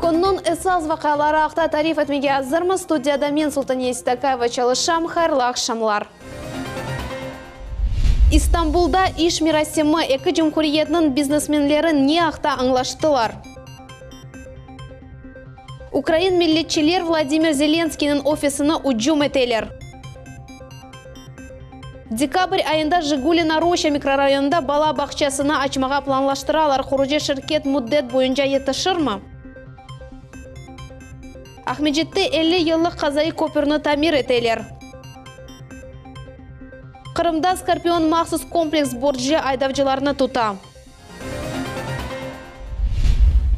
Künniñ esas vaqiaları aqta tarif etmege azırmız. Studiyada men, Sultaniye Seytakayeva, çalışam. Hayırlı aqşamlar! İstanbulda iş merasimi, eki cumhuriyetniñ biznesmenleri ne aqta añlaştılar? Ukrain milletçiler Vladimir Zelenskiyniñ ofisini ücüm eteler. Dekabr ayında Jigulina Roşça mikrorayonında bala bağçasını açmağa planlaştıralar, qurucı şirket müddet boyunca yetişirmi? Aqmescitte 50 yıllıq qazaiy köpürni tamir eteler. Qırımda Skorpion mahsus kompleks borclu aydavcılarnı tuta.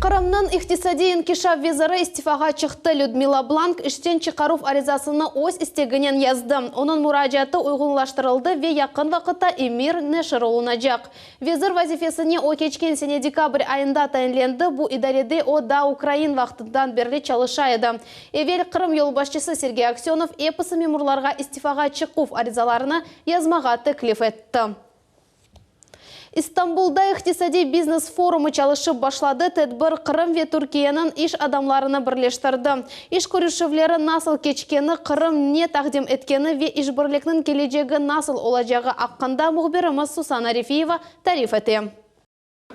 Qırımnıñ iqtisadiy inkişaf veziri istifağa çıqtı. Lüdmila Blank işten çıqaruv arizasını öz isteginen yazdı. Onıñ muracaatı uyğunlaştırıldı ve yaqın vaqıtta emir neşir olunacaq. Vezir vazifesine o keçken sene dekabr ayında tayinlendi, bu idarede o daa ukrain vaqtından berli çalışa edi. Evel Qırım yolbaşçısı Sergey Aksönov episi memurlarğa istifağa çıquv arizalarını yazmağa teklif etti. İstanbulda iqtisadiy biznes forumı çalışıp başladı. Tedbir Qırım ve Türkiyeniñ iş adamlarını birleştirdi. İş körüşüvleri nasıl keçkeni, Qırım ne taqdim etkeni ve işbirlikniñ kelecegi nasıl olacağı aqqında mühbirimiz Susana Refiyeva tarif ete.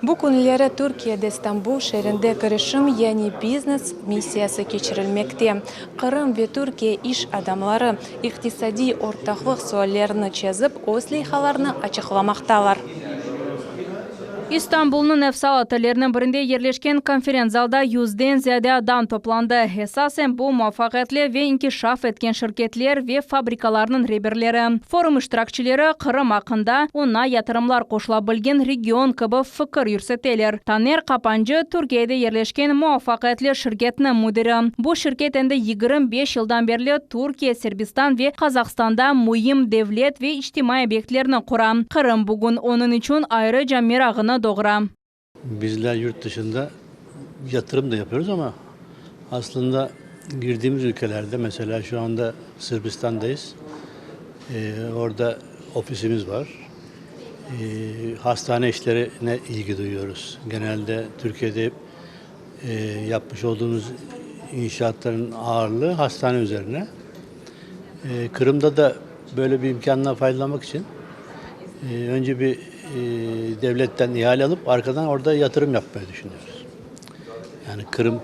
Bu künleri Türkiyede İstanbul şeerinde kirişim, yani biznes missiyası keçirilmekte. Qırım ve Türkiye iş adamları iqtisadiy ortaqlıq suallerini çezip, öz leyhalarını açıqlamaqtalar. İstanbulnıñ efsal otelleriniñ birinde yerleşken konferens-zalda yüzden ziyade adam toplandı. Esasen bu muvafaqiyetli ve inkişaf etken şirketler ve fabrikalarnıñ reberleri. Forum iştirakçileri Qırım aqqında, oña yatırımlar qoşula bilgen region kibi fikir yürseteler. Taner Qapancı, Türkiyede yerleşken muvafaqiyetli şirketniñ müdiri. Bu şirket endi 25 yıldan berli Türkiye, Serbistan ve Qazahstanda müim devlet ve içtimaiy obyektlerni qura. Qırım bugün onıñ içün ayrıca merağını doğura. Bizler yurt dışında yatırım da yapıyoruz ama aslında girdiğimiz ülkelerde, mesela şu anda Sırbistan'dayız, orada ofisimiz var. Hastane işlerine ilgi duyuyoruz. Genelde Türkiye'de yapmış olduğumuz inşaatların ağırlığı hastane üzerine. Kırım'da da böyle bir imkandan faydalanmak için önce bir devletten ihale alıp arkadan orada yatırım yapmayı düşünüyoruz. Yani Kırım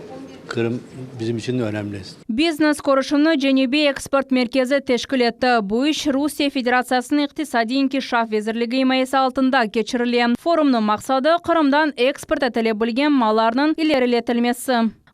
Kırım bizim için de önemli. Biznes körüşüvni Cenübiy eksport merkezi teşkil etti. Bu iş Rusiye Federatsiyasınıñ İqtisadiy inkişaf vezirligi imayesi altında keçirile. Forumnıñ maqsadı, Qırımdan eksport etile bilgen mallarnıñ ileriletilmesi.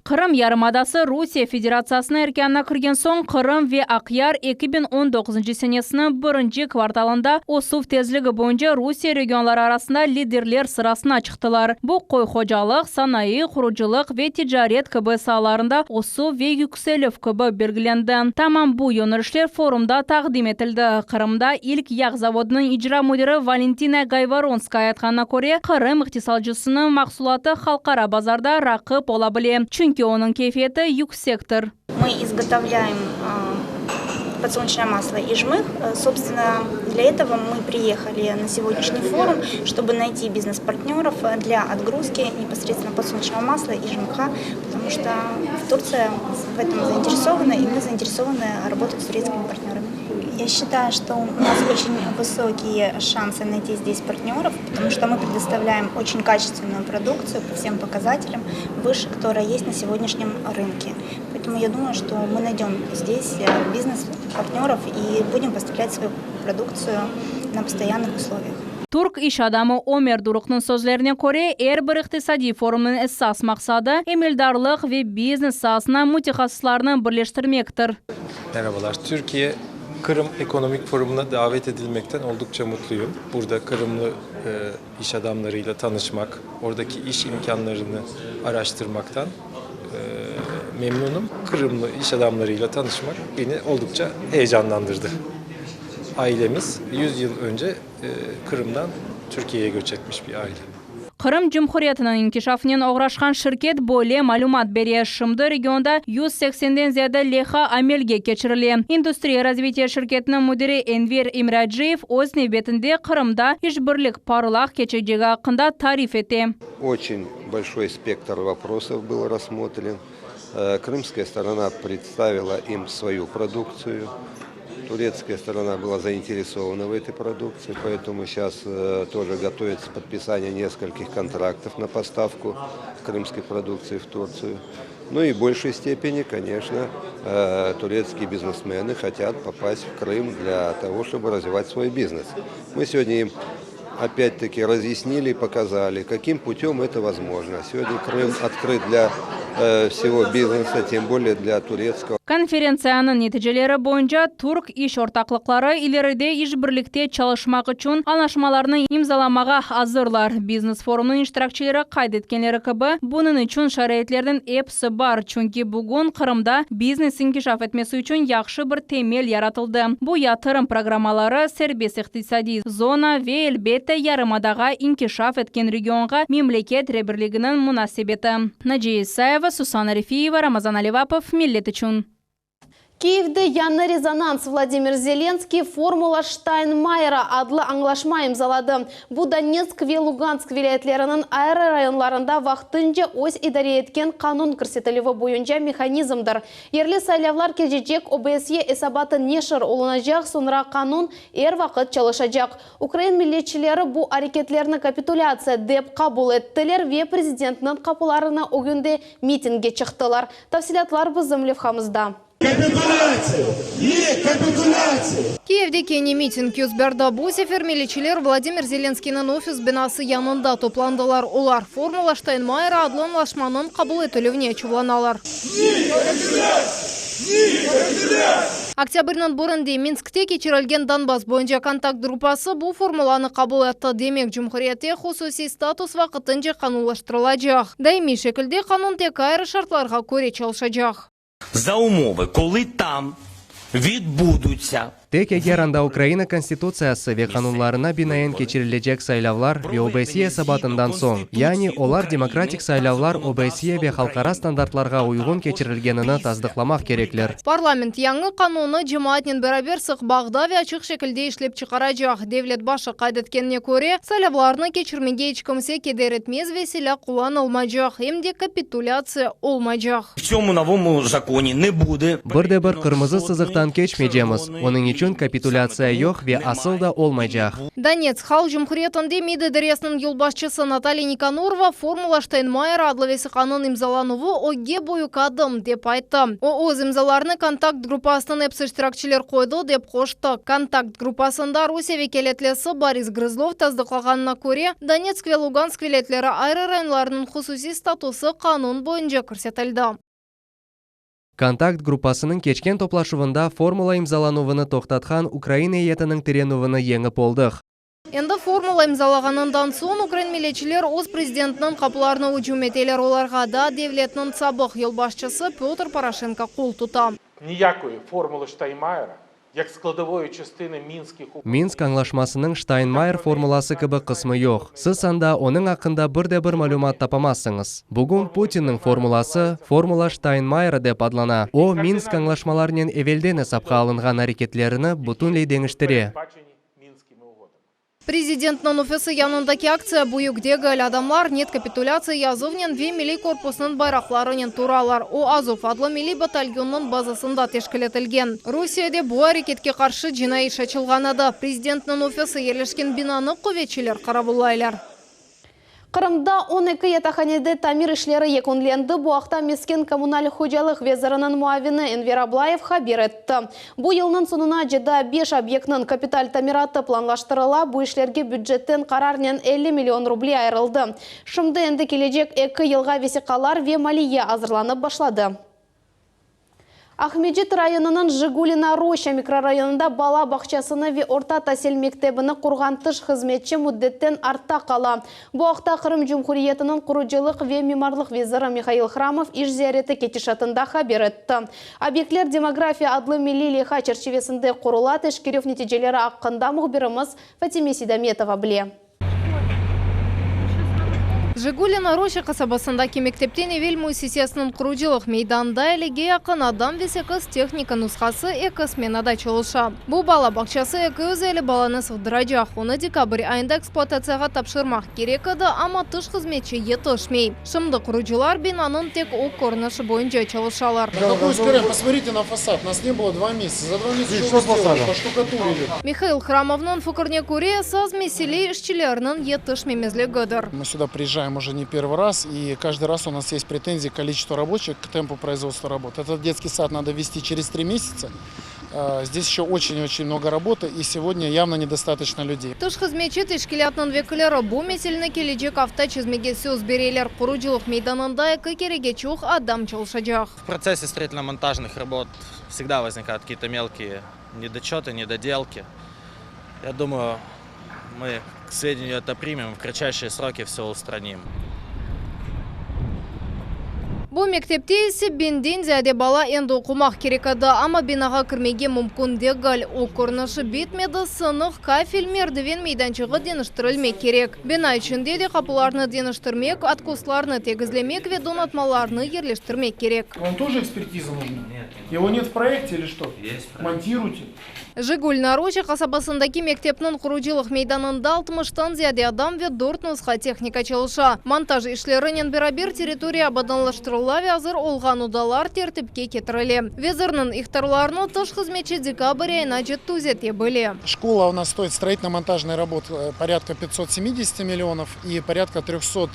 Qırım yarımadası Rusiye Federatsiyasınıñ erkânına kirgen soñ Qırım ve Aqyar 2019 senesiniñ birinci kvartalında ösüv tezligi boyunca Rusiye regionları arasında liderler sırasına çıqtılar. Bu, köy hocalıq, sanayı, qurucılıq ve ticaret kibi saalarında ösüv ve yükselüv kibi belgilendi. Tamam bu yönelişler forumda taqdim etildi. Qırımda ilk yağ zavodınıñ icra müdiri Valentina Gayvoronskaya aytqanına köre, Qırım iqtisalcısınıñ mahsulatı halqara bazarda raqip ola bile, çünki onıñ keyfiyeti yüksektir. Мы izgotovlâem podsolnечное maslo и жмых. Собственно, для этого мы приехали на сегодняшний форум, чтобы найти бизнес-партнеров для отгрузки непосредственно подсолнечного масла и жмыха, потому что Турция в этом заинтересована, и мы заинтересованы работать с турецкими партнерами. Я считаю, что у нас очень высокие шансы найти здесь партнеров, потому что мы предоставляем очень качественную продукцию по всем показателям, выше, которая есть на сегодняшнем рынке. Поэтому я думаю, что мы найдем здесь бизнес-партнеров и будем поставлять свою продукцию на постоянных условиях. Türk iş adamı Ömer Duruknıñ sözlerine köre, er bir iqtisadiy forumnıñ esas maqsadı, emeldarlıq ve biznes saasına mütehassıslarnı birleştirmektir. Merhabalar. Türkiye Kırım Ekonomik Forumuna davet edilmekten oldukça mutluyum. Burada Kırımlı iş adamlarıyla tanışmak, oradaki iş imkânlarını araştırmaktan memnunum. Kırımlı iş adamlarıyla tanışmak beni oldukça heyecanlandırdı. Ailemiz 100 yıl önce Kırımdan Türkiye'ye göç etmiş bir aile. Qırım Cumhuriyetiniñ inkişafınen oğraşqan şirket böyle malümat bere, şimdi regionda 180-den ziyade leyha amelge keçirile. İndustriya razvitiya şirketiniñ müdiri Enver İmraciyev öz nevbetinde Qırımda işbirlik parlaq keçecegi aqqında tarif ete. Oçen bolşoy spektr voprosov byl rassmotren. Krımskaya storona predstavila im svoyu produktsiyu. Turetskaya storona byla zainteresovana v etoy produktsii, poetomu seyças тоже gotovitsya podpisaniye neskolkih kontraktov na postavku krımskoy produktsii v Turtsiyu. Nu i v bolşey stepeni, koneçno, turetskiye biznesmeny hotyat popast v Krım dlâ togo, çtoby razvivat svoy biznes. Mı segodnâ im opât-taki razyasnili i pokazali, kakim putëm eto vozmojno. Segodnâ Krım otkrıt dlâ vsego biznesa, tem bolее dlâ turetskogo. Konferentsiyanıñ neticeleri boyunca türk iş ortaqlıqları ileride işbirlikte çalışmaq içün añlaşmalarnı imzalamağa azırlar. Biznes-forumnıñ iştirakçileri qayd etkenleri kibi, bunıñ içün şaraitlerniñ episi bar, çünki bugün Qırımda biznes inkişaf etmesi içün yahşı bir temel yaratıldı, bu yatırım programmaları, serbest iqtisadiy zona ve, elbette, yarımadağa inkişaf etken regionğa memleket reberliginiñ munasebeti. Naciye İsayeva, Susana Refiyeva, Ramazan Alivapov, Millet içün. Kiyevde yañı rezonans, Vladimir Zelenskiy Formula Ştaynmayera adlı añlaşma imzaladı. Bu Donetsk ve Lugansk vilâyetleriniñ ayrı rayonlarında vaqtınca öz idare etken qanun kirsetilüvi boyunca mehanizmdir. Yerli saylavlar keçecek, OBSYE esabatı neşir olunacaq soñra qanun er vaqıt çalışacaq. Ukrain milletçileri bu areketlerni kapitulâtsiya dep qabul ettiler ve prezidentniñ qapılarına ögünde mitingge çıqtılar. Tafsilâtlar bizim levhamızda. Kapitulâtsiya! Ye, kapitulâtsiya! Kiyevde kene miting yüz berdi. Bu sefer milletçiler Vladimir Zelenskiyniñ ofis binası yanında toplandılar. Olar, Formula Ştaynmayera adlı añlaşmanıñ qabul etilüvine açuvlanalar. Ye, kapitulâtsiya! Ye, kapitulâtsiya! Oktâbrniñ birinde Minskte keçirilgen Donbass boyunca kontakt gruppası bu formulanı qabul etti. Demek, cumhuriyette hususiy status vaqtınca qanunlaştırılacaq. Daimiy şekilde qanun tek ayrı şartlarğa köre çalışacaq. Za umovı, kolı tam vidbudutsâ. Tek eger anda Ukraina Konstitutsiyası ve qanunlarına binaen keçirilecek saylavlar ve OBSYE esabatından soñ, yani olar demokratik saylavlar OBSYE ve halqara standartlarğa uyğun keçirilgenini tasdıqlamaq kerekler. Parlament yañı qanunnı cemaatnen beraber sıq bağda ve açıq şekilde işlep çıqaracaq. Devlet başı qayd etkenine köre, saylavlarnı keçirmege iç kimse keder etmez ve silâ qullanılmaycaq, em de kapitulâtsiya olmaycaq. V tsyomu novomu zakoni ne bude. Bir de bir qırmızı sızıqtan keçmeycemiz, onıñ içün kapitulâtsiya yoq ve asıl da olmaycaq. Donetsk Halq Cumhuriyetinde MİD idaresiniñ yolbaşçısı Natalya Nikanorova Formula Ştaynmayera adlı vesiqanıñ imzalanuvı ögge büyük adım, dep ayttı. O, öz imzalarını kontakt gruppasınıñ episi iştirakçiler qoydı, dep qoştı. Kontakt gruppasında Rusiye vekâletlisi Boris Grızlov tasdıqlağanına köre, Donetsk ve Lugansk vilâyetleri ayrı rayonlarınıñ hususiy statusı qanun boyunca kirsetildi. Kontakt gruppasınıñ keçken toplaşuvında formula imzalanuvını toqtatqan ukrain eyyetiniñ tirenüvini yeñip oldıq. Endi formula imzalağanından soñ ukrain milletçiler öz prezidentiniñ qapılarına ücüm eteler, olarğa da devletniñ sabıq yolbaşçısı Pötr Poroşenko qol tuta. Niyakoy formulı Ştaymayera Yak skladovoi çastini Minskih ugod. Minsk añlaşmasınıñ Ştaynmayer formulası kibi qısmı yoq. Siz anda onıñ aqqında bir de bir malümat tapamazsıñız. Bugün Putinniñ formulası, Formula Ştaynmayera dep adlana, o, Minsk añlaşmalarnen evelden esapqa alınğan areketlerini bütünley deñiştire. Prezidentniñ ofisi yanındaki aktsiya büyük degil. Adamlar Net kapitulâtsiya yazuvnen ve Milliy korpusnıñ bayraqlarınen turalar. O, Azov adlı milliy batalyonnıñ bazasında teşkil etilgen. Rusiyede bu areketke qarşı cinaiy iş açılğan edi. Prezidentniñ ofisi yerleşken binanı quvetçiler qaravullaylar. Qırımda 12 yataqhanede tamir işleri yekünlendi. Bu aqta mesken-kommunal hocalıq veziriniñ muavini Enver Ablayev haber etti. Bu yılnıñ soñunace daa beş obyektniñ kapital tamiratı planlaştırıla, bu işlerge bücetten qararnen 50 million ruble ayırıldı. Şimdi endi kelecek eki yılğa vesiqalar ve maliye azırlanıp başladı. Aqmescit rayonınıñ Jigulina Roşça mikrorayonında bala bağçasını ve orta tasil mektebini qurğan tış hızmetçi müddetten artta qala. Bu aqta Qırım Cumhuriyetiniñ qurucılıq ve mimarlıq veziri Mihail Hramov iş ziyareti ketişatında haber etti. Obyektler Demografiya adlı milliy leyha çerçivesinde qurula, teşkerüv neticeleri aqqında mühbirimiz Fatime Sidametova bile. Jigulino Roşça qasabasındaki mektepten evel müessisesiniñ qurucılıq meydanında ellige yaqın adam ve sekiz tehnika nushası eki smenada çalışa. Bu bala bağçası 250 balanı sığdıracaq, onı dekabr ayında ekspluatatsiyağa tapşırmaq kerek edi, amma tış hızmetçi yetişmey. Şimdi qurucılar binanıñ tek ög körünişi boyunca çalışalar. Посмотрите на фасад, нас не было два месяца. За два месяца что вы сделали? Поштукатурили. Mihail Hramovnıñ fikrine köre, esas mesele işçilerniñ yetişmemezligidir. Мы сюда приезжаем уже не первый раз, и каждый раз у нас есть претензии к количеству рабочих, к темпу производства работ. Этот детский сад надо ввести через три месяца. Здесь еще очень-очень много работы, и сегодня явно недостаточно людей. Tış hızmetçi teşkilâtınıñ vekilleri bu meseleni kelecek afta çezmege söz bereler. Qurucılıq meydanında eki kerege çoq adam çalışacaq. В процессе строительно-монтажных работ всегда возникают какие-то мелкие недочеты, недоделки. Я думаю, мы к сведению это примем, в кратчайшие сроки все устраним. Bu mektepte ise biñden ziyade bala endi oqumaq kerek edi, amma binağa kirmege mümkün degil. Ög körünişi bitmedi, sınıq kafel merdiven meydançığı deñiştirilmek kerek. Bina içinde de qapularnı deñiştirmek, otkoslarnı tegizlemek ve donatmalarnı yerleştirmek kerek. Вам тоже экспертиза нужна? Нет. Его нет в проекте или что? Есть проект. Монтируйте. Jigulino Roşça qasabasındaki mektepniñ qurucılıq meydanında altmıştan ziyade adam ve dört nusha tehnika çalışa. Montaj işlerinen beraber territoriya abadanlaştırıla ve azır olğan odalar tertipke ketirile. Vezirniñ ihtarlarını tış hızmetçi dekabr ayınace tüzete bile. Школа у нас стоит строительно-монтажные работы порядка 570 миллионов и порядка 300,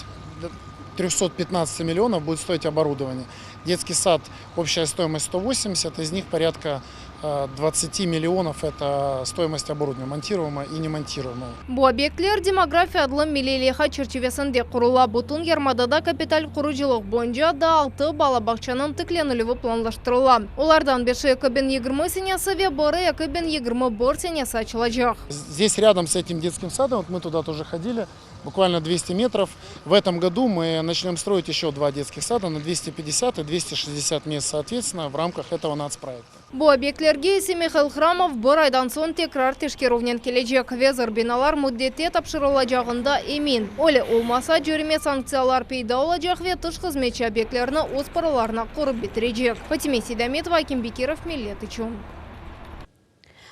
315 миллионов будет стоить оборудование. Детский сад общая стоимость 180, из них порядка 20 миллионов это стоимость оборудования, монтируемого и немонтируемого. Bu obyektler Demografiya adlı milliy leyha çerçivesinde qurula. Bütün yarımadada kapital qurucılıq boyunca daa altı bala bağçanıñ tiklenilüvi planlaştırıla. Olardan beşi 2020 senesi ve biri 2021 senesi açılacaq. Здесь рядом с этим детским садом, вот мы туда тоже ходили, буквально 200 метров. В этом году мы начнем строить еще два детских сада на 250 и 260 мест, соответственно, в рамках этого нацпроекта. Bu obyektlerge ise Mihail Hramov bir aydan soñ tekrar teşkerüvnen kelecek. Vezir binalar müddette tapşırılacağında emin. Öyle olmasa cerime sanktsiyalar peyda olacaq ve tış hızmetçi obyektlerni öz paralarına qurıp bitirecek. Fatime Seydametova, Akim Bekirov, Millet içün.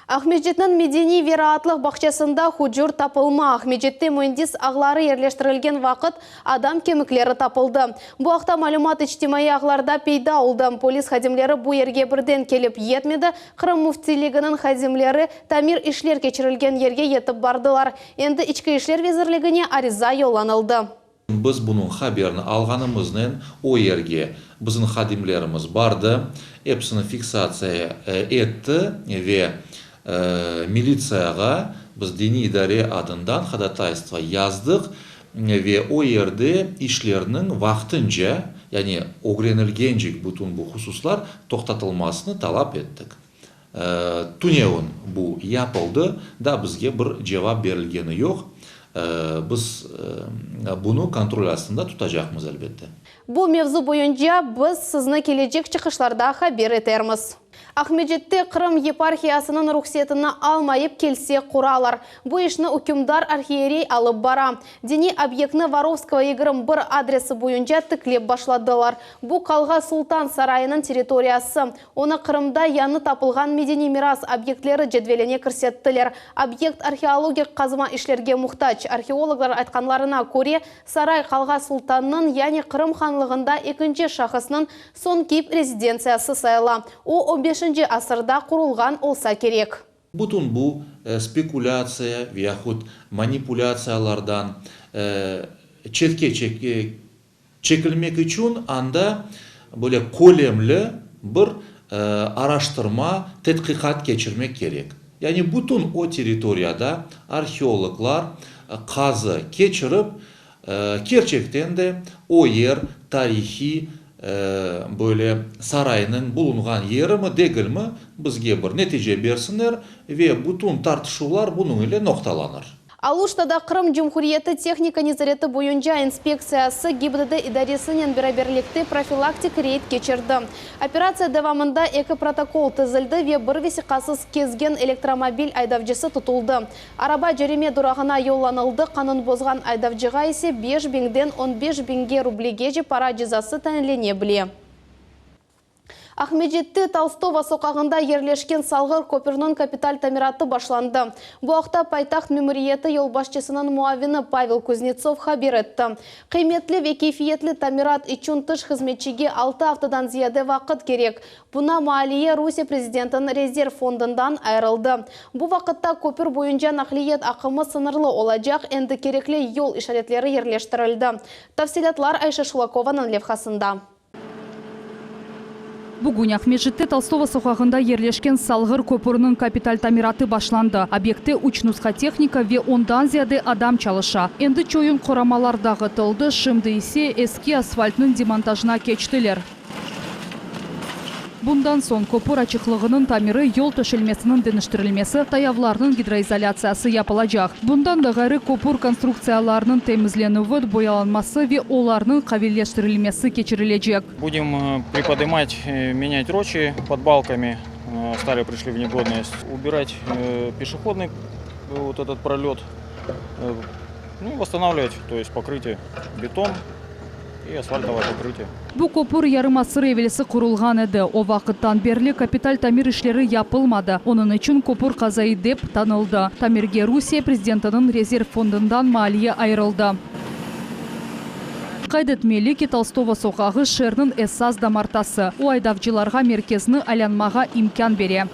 Aqmescitniñ medeniy ve raatlıq bağçasında hucur tapılma. Aqmescitte müendis ağları yerleştirilgen vaqıt adam kemikleri tapıldı. Bu aqta malümat içtimaiy ağlarda peyda oldı. Polis hadimleri bu yerge birden kelip yetmedi. Qırım müftiyliginiñ hadimleri tamir işler keçirilgen yerge yetip bardılar. Endi İçki işler vezirligine ariza yollanıldı. Biz bunıñ haberini alğanımıznen o yerge bizim hadimlerimiz bardı, episini fiksatsiya etti ve militsiyağa biz diniy idare adından hodataystvo yazdıq ve o yerde işlerniñ vaqtınca, yani ögrenilgencek bütün bu hususlar toqtatılmasını talap ettik. Tünevin bu yapıldı, daa bizge bir cevap berilgeni yoq. Biz bunı kontrol astında tutacaqmız, elbette. Bu mevzu boyunca biz sizni kelecek çıqışlarda haber etermiz. Aqmescitte Qırım yeparhiyasınıñ ruhsetini almayıp kilse quralar. Bu işni ükümdar arhiyerey alıp bara. Diniy obyektni Vorovskogo 21 adresi boyunca tiklep başladılar. Bu Qalğa Sultan sarayınıñ territoriyası. Onı Qırımda yañı tapılğan medeniy miras obyektleri cedveline kirsettiler. Obyekt arheologik qazma işlerge muhtac. Arheologlar aytqanlarına köre, saray Qalğa Sultannıñ, yani Qırım hanlığında ekinci şahısnıñ soñki rezidentsiyası sayıla. O, on beşinci asırda qurulğan olsa kerek. Bütün bu spekulâtsiya ve yahut manipulâtsiyalardan çetke çekilmek içün anda böyle kölemli bir araştırma, tedqiqat keçirmek kerek. Yani bütün o territoriyada arheologlar qazı keçirip, kerçekten de o yer tarihiy böyle saraynıñ bulunğan yerimi, degilmi, bizge bir netice bersinler ve bütün tartışuvlar bunıñ ile noqtalanır. Aluştada Qırım Cumhuriyeti tehnika nezareti boyunca inspektsiyası GİBDD idaresinen beraberlikte profilaktik reyd keçirdi. Operatsiya devamında eki protokol tizildi ve bir vesiqasız kezgen elektromobil aydavcısı tutuldı. Araba cerime durağına yollanıldı, qanun bozğan aydavcığa ise beş biñden on beş biñge rublegece para cezası tayinlene bile. Aqmescitte Tolstogo soqağında yerleşken Salğır köpürniñ kapital tamiratı başlandı. Bu aqta paytaht memuriyeti yolbaşçısınıñ muavini Pavel Kuznetsov haber etti. Qıymetli ve keyfiyetli tamirat içün tış hızmetçige altı aftadan ziyade vaqıt kerek. Buna maaliye Rusiye prezidentiniñ rezerv fondundan ayırıldı. Bu vaqıtta köpür boyunca naqliyet aqımı sıñırlı olacaq, endi kerekli yol işaretleri yerleştirildi. Tafsilâtlar Ayşe Şulakovanıñ levhasında. Bugün Aqmescitte Tolstogo soqağında yerleşken Salğır köpüriniñ kapital tamiratı başlandı. Obyektte üç nusha tehnika ve ondan ziyade adam çalışa. Endi çoyun qoramalar dağıtıldı, şimdi ise eski asfaltnıñ demontajına keçtiler. Bundan soñ köpür açıqlığınıñ tamiri, yol töşelmesiniñ deñiştirilmesi, tayavlarnıñ gidroizolâtsiyası yapılacaq. Bundan da ğayrı, köpür konstruktsiyalarınıñ temizlenüvi, boyalanması ve olarnıñ qavilleştirilmesi keçirilecek. Budem pripodımать, menять roçi pod balkami, starıye prişli v negodnost, ubirать peşehodnıy vot etot prolöt, nu i vosstanavlivat, to est pokrıtiye, beton. İ asfaltovoye pokrıtiye. Bu köpür yarım asır evelsi qurulğan edi. O vaqıttan berli kapital tamir işleri yapılmadı, onıñ içün köpür qazaiy dep tanıldı. Tamirge Rusiye prezidentiniñ rezerv fondundan maliye ayırıldı. Qayd etmeli ki, Tolstogo soqağı şeerniñ esas damartası, o aydavcılarğa merkezni aylanmağa imkân bere.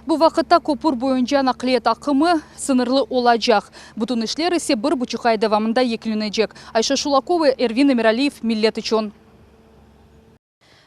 Bu vaqıtta köpür boyunca naqliyet aqımı sıñırlı olacaq. Bütün işler ise bir buçuq ay devamında yekünlenecek. Ayşe Şulakova, Ervin Emiraliyev, Millet içün.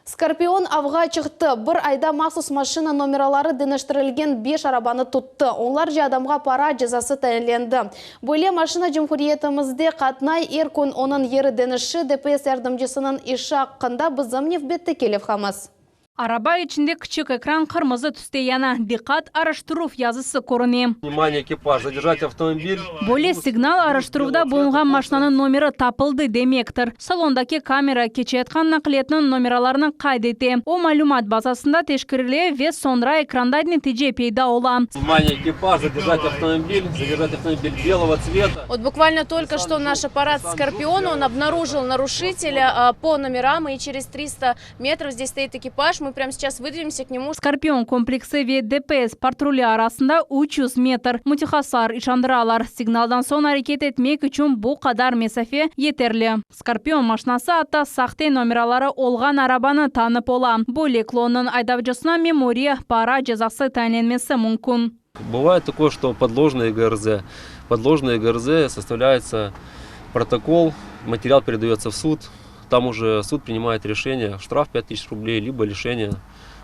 Skorpion avğa çıqtı. Bir ayda mahsus maşina nomeraları deñiştirilgen beş arabanı tuttı. Onlarca adamğa para cezası tayinlendi. Böyle maşina cumhuriyetimizde qatnay, er kün onıñ yeri deñişi, DPS yardımcısınıñ işi aqqında bizim nevbetteki levhamız. Araba içinde kiçik ekran qırmızı tüste yana, Diqqat, araştıruv yazısı körüne. Vnimaniye, ekipaj, zadержать avtomobil! Böyle signal, araştıruvda bulunğan maşinanıñ nomeri tapıldı demektir. Salondaki kamera, keçeyatqan naqliyetniñ nomeralarını qayd ete. O, malümat bazasında teşkerile ve soñra ekranda netice peyda ola. Vnimaniye, ekipaj, zadержать avtomobil! Задержать avtomobil belogo tsveta! Vot bukvalno tolko çto naş apparat Skorpion, on obnarujil naruşitelya po nomeram i çerez 300 Metrov, zdes stoit ekipaj, mı prâmo seyças vıdvinemsâ k nemu. Skorpion kompleksi ve DPS patruli arasında 300 metr. Mütehassıslar işandıralar, signaldan soñ areket etmek içün bu qadar mesafe yeterli. Skorpion maşinası atta sahte nomeraları olğan arabanı tanıp ola. Böyle klonnıñ aydavcısına memuriy para cezası tayinlenmesi mümkün. Bıvayet takoye, çto podlojnıye GRZ. Podlojnıye GRZ sostavlâyetsâ protokol, material peredayetsâ v sud, tam uje sud prinimayet reşeniye, ştraf pyat tısyaç rubley, libo lişeniye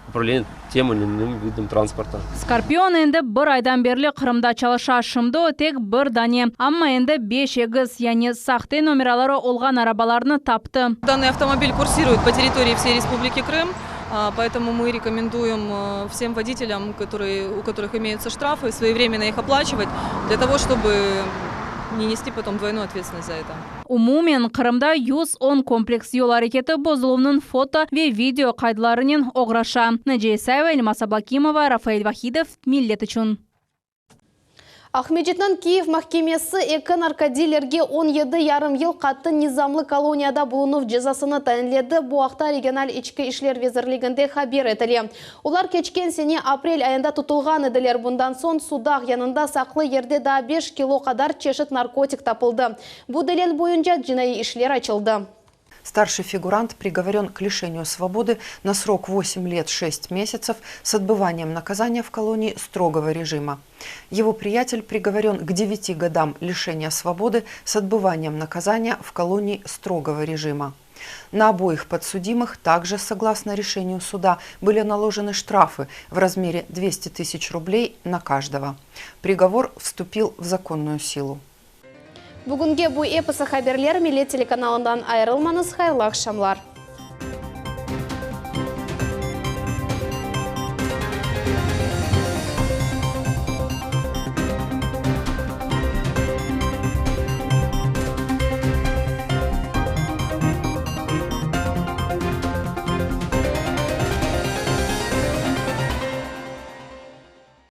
upravleniya tem ili inim vidom transporta. Skorpion endi bir aydan berli Qırımda çalışa. Şimdi o tek bir dane, amma endi beş egiz, yani sahte nomeraları olğan arabalarnı taptı. Dannıy avtomobil kursiruet po territoriyi vsey Respubliki Krım. Поэтому мы рекомендуем всем водителям, которые, у которых имеются штрафы, своевременно их оплачивать, для того, чтобы не нести потом двойную ответственность за это. Umumen, Qırımda 110 kompleks yol areketi bozuluvnıñ foto ve video qaydlarınen oğraşa. Naciye İsayeva, Elmaz Ablâkimova, Rafael Vahidov, Millet içün. Aqmescitniñ Kiyev mahkemesi eki narkodilerge on yedi yarım yıl qattı nizamlı koloniyada bulunuv cezasını tayinledi. Bu aqta regional İçki işler vezirliginde haber etile. Olar keçken sene aprel ayında tutulğan ediler. Bundan soñ Sudaq yanında saqlı yerde daa beş kilo qadar çeşit narkotik tapıldı. Bu delil boyunca cinaiy işler açıldı. Старший фигурант приговорен к лишению свободы на срок 8 лет 6 месяцев с отбыванием наказания в колонии строгого режима. Его приятель приговорен к 9 годам лишения свободы с отбыванием наказания в колонии строгого режима. На обоих подсудимых также, согласно решению суда, были наложены штрафы в размере 200 тысяч рублей на каждого. Приговор вступил в законную силу. Bugünge bu episi haberler Millet telekanalından ayırılmañız hayırlı aqşamlar.